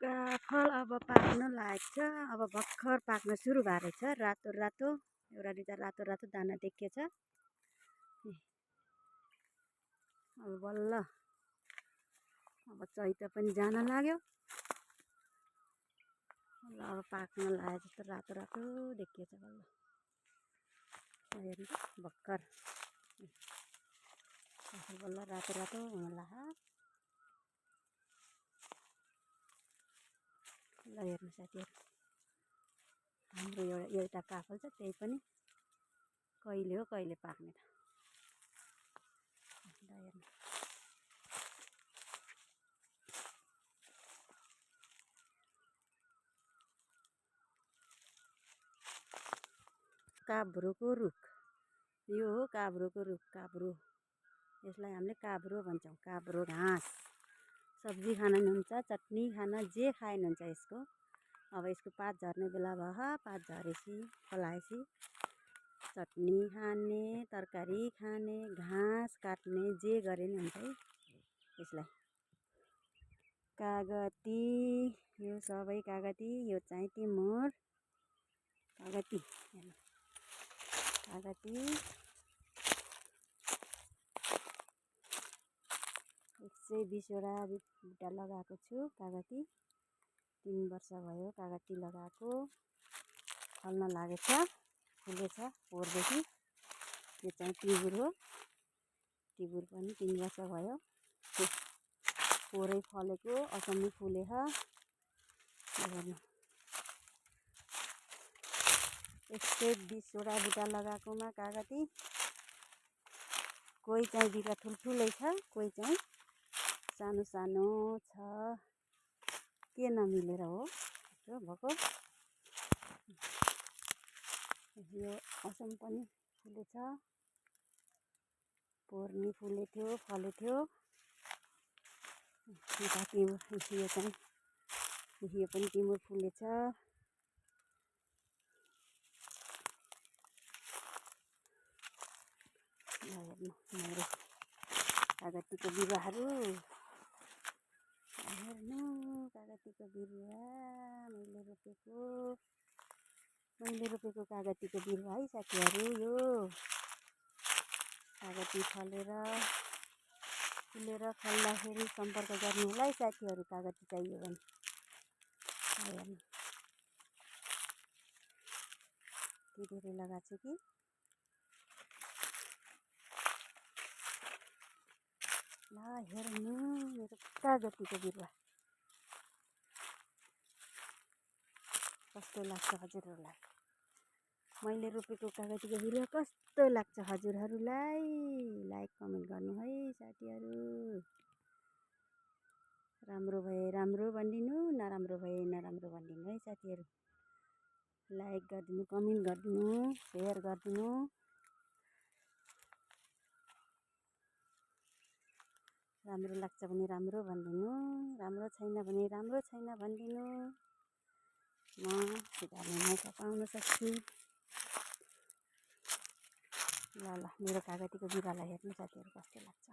काफल अब पाक्न लागेको छ। अब भर्खर पाक्न सुरु भएको रहेछ। रातो रातो एउटाले त रातो रातो दाना देखिएछ। अब बल्ल अब चैत पनि जान लाग्यो। अब पाक्न लाग्यो जस्तो रातो रातो देखिएछ बल्ल। हेर्नु भर्खर बल्ल रातो रातो हुन लाग्यो। ल हेर्नु साथीहरू, हाम्रो एउटा काफल छ, त्यही पनि कहिले हो कहिले पाक्ने त। ल हेर्नु काब्रोको रुख, यो हो काब्रोको रुख। काब्रो, यसलाई हामीले काब्रो भन्छौँ। काब्रो घाँस सब्जी खान नि हुन्छ, चटनी खान, जे खाए नि हुन्छ यसको। अब यसको पात झर्ने बेला भयो। पात झरेपछि फलाएपछि चटनी खाने, तरकारी खाने, घाँस काट्ने, जे गरे नि हुन्छ है यसलाई। कागती, यो सबै कागती, यो चाहिँ टिमुर। कागती कागती 120वटा बुट्टा लगाएको छु। कागती 3 वर्ष भयो कागती लगाएको। फल्न लागेछ, फुलेछ पोहोरदेखि। यो चाहिँ टिमुर हो। टिमुर पनि 3 वर्ष भयो, पोहोरै फलेको, असम्मी फुलेछ। हेर्नु 120वटा बुट्टा लगाएकोमा कागती, कोही चाहिँ बिरुवा ठुल्ठुलै छ, कोही चाहिँ सानो सानो छ। के नमिलेर हो यस्तो भएको। यो असम पनि फुलेछ, पोहोर नि फुलेथ्यो, फलेथ्यो। यता टिमुर, यो चाहिँ यो पनि टिमुर फुलेछ। हेर्नु मेरो कागतीको बिरुवाहरू, हेर्नु कागतीको बिरुवा मैले रोपेको कागतीको बिरुवा है साथीहरू। यो कागती फलेर फुलेर फल्दाखेरि सम्पर्क गर्नु होला है साथीहरू, कागती चाहियो भने। हेर्नु के धेरै लगाएको छु कि। ल हेर्नु मेरो कागतीको बिरुवा कस्तो लाग्छ हजुरहरूलाई। मैले रोपेको कागतीको बिरुवा कस्तो लाग्छ हजुरहरूलाई, लाइक कमेन्ट गर्नु है साथीहरू। राम्रो भए राम्रो भनिदिनु, नराम्रो भए नराम्रो भनिदिनु है साथीहरू। लाइक गरिदिनु, कमेन्ट गरिदिनु, सेयर गरिदिनु। राम्रो लाग्छ भने राम्रो भनिदिनु, राम्रो छैन भने राम्रो छैन भनिदिनु। म सुधार्ने मौका पाउन सक्छु। ल मेरो कागतीको बिरुवालाई हेर्नु साथीहरू कस्तो लाग्छ।